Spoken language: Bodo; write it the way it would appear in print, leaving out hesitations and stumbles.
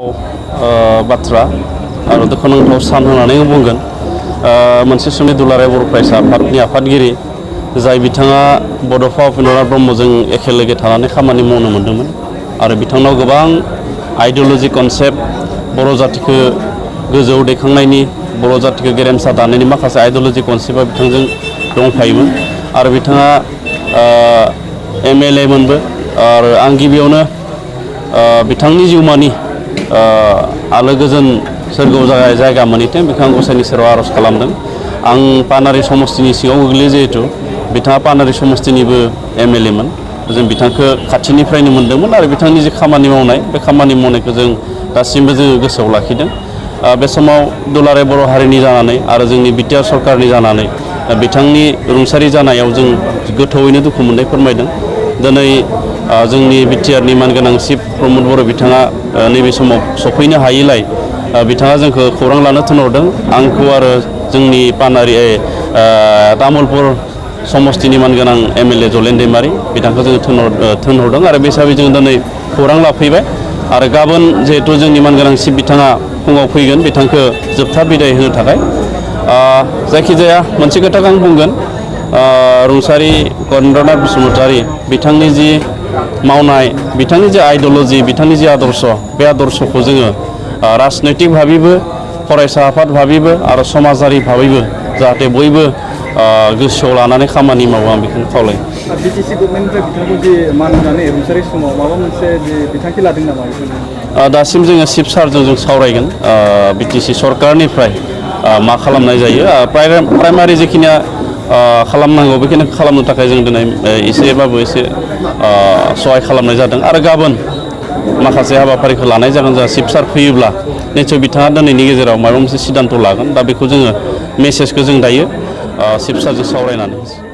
बाथ्रा आरो दुखुनांथाव सान होननानै बुंगोन मोनसे समनि दुलाराय बर' फरायसा आफादनि आफादगिरि जाय बिथाङा बड'फा उपेन्द्रनाथ ब्रह्मजों एखे लोगो थानानै खामानि मावनो मोन्दोंमोन आरो बिथांनाव गोबां आइडिय'ल'जि कनसेप्ट बर' जातिखौ गोजौआव दैखांनायनि बर' जातिखौ गेरेमसा दानायनि माखासे आइडिय'ल'जि कनसेप्टआ बिथांजों दंफायोमोन आरो बिथाङा MLA मोनबो आरो आं गिबियावनो बिथांनि जिउमानि आलो गोजोन सोरगोआव जायगा मोनहैथों बेखौ आं गसाइनि सेराव आर'ज खालामदों। आं पानारि समस्तिनि सिङाव गोग्लैयो जिहेतु बिथाङा पानारि समस्तिनिबो MLA मोन जों बिथांखौ खाथिनिफ्रायनो मोन्दोंमोन आरो बिथांनि जे खामानि मावनाय बे खामानि मावनायखौ जों दासिमबो जोङो गोसोआव लाखिदों। बे समाव दुलाराय बर' हारिनि जानानै आरो जोंनि बिटिआर सरकारनि जानानै बिथांनि रुंसारि जानायाव जों गोथौयैनो दुखु मोननाय फोरमायदों। दिनै जोंनि बिटिआरनि मानगोनां चिफ प्रमद बर' बिथाङा नैबे समाव सफैनो हायैलाय बिथाङा जोंखौ खौरां लानो थिनहरदों आंखौ आरो जोंनि पानारि तामुलपुर समस्तिनि मानगोनां MLA जलेन दैमारि बिथांखौ जोङो थिनहरदों आरो बे हिसाबै जों दिनै खौरां लाफैबाय आरो गाबोन जिहेतु जोंनि मानगोनां चिफ बिथाङा फुङाव फैगोन बिथांखौ जोबथा बिदाय होनो थाखाय जायखिजाया मोनसे खोथाखौ आं बुंगोन रुंसारि गजेन्द्रनाथ बसुमतारी बिथांनि जि मावनाय बिथांनि जे आइडिय'ल'जि बिथांनि जे आदर्श बे आदर्शखौ जोङो राजनैतिक भाबैबो फरायसा आफाद भाबैबो आरो समाजारि भाबैबो जाहाथे बयबो गोसोआव लानानै खामानि मावो आं बेखौनो खावलायो। BTC गभर्नमेन्टनिफ्राय बिथांखौ जि मान होनानै रुंसारि समाव माबा मोनसे बिथांखि लादों नामा? दासिम जोङो चिफ सारजों जों सावरायगोन BTC सरकारनिफ्राय मा खालामनाय जायो प्राइमारि जिखिनिया खालामनांगौ बेखिनिखौ खालामनो थाखाय जों दिनै एसेबाबो एसे सहाय खालामनाय जादों आरो गाबोन माखासे हाबाफारिखौ लानाय जागोन जोंहा चिफ सार फैयोब्ला निसय बिथाङा दिनैनि गेजेराव माबा मोनसे सिद्धान्त लागोन दा बेखौ जोङो मेसेजखौ जों दायो चिफ सारजों सावरायनानै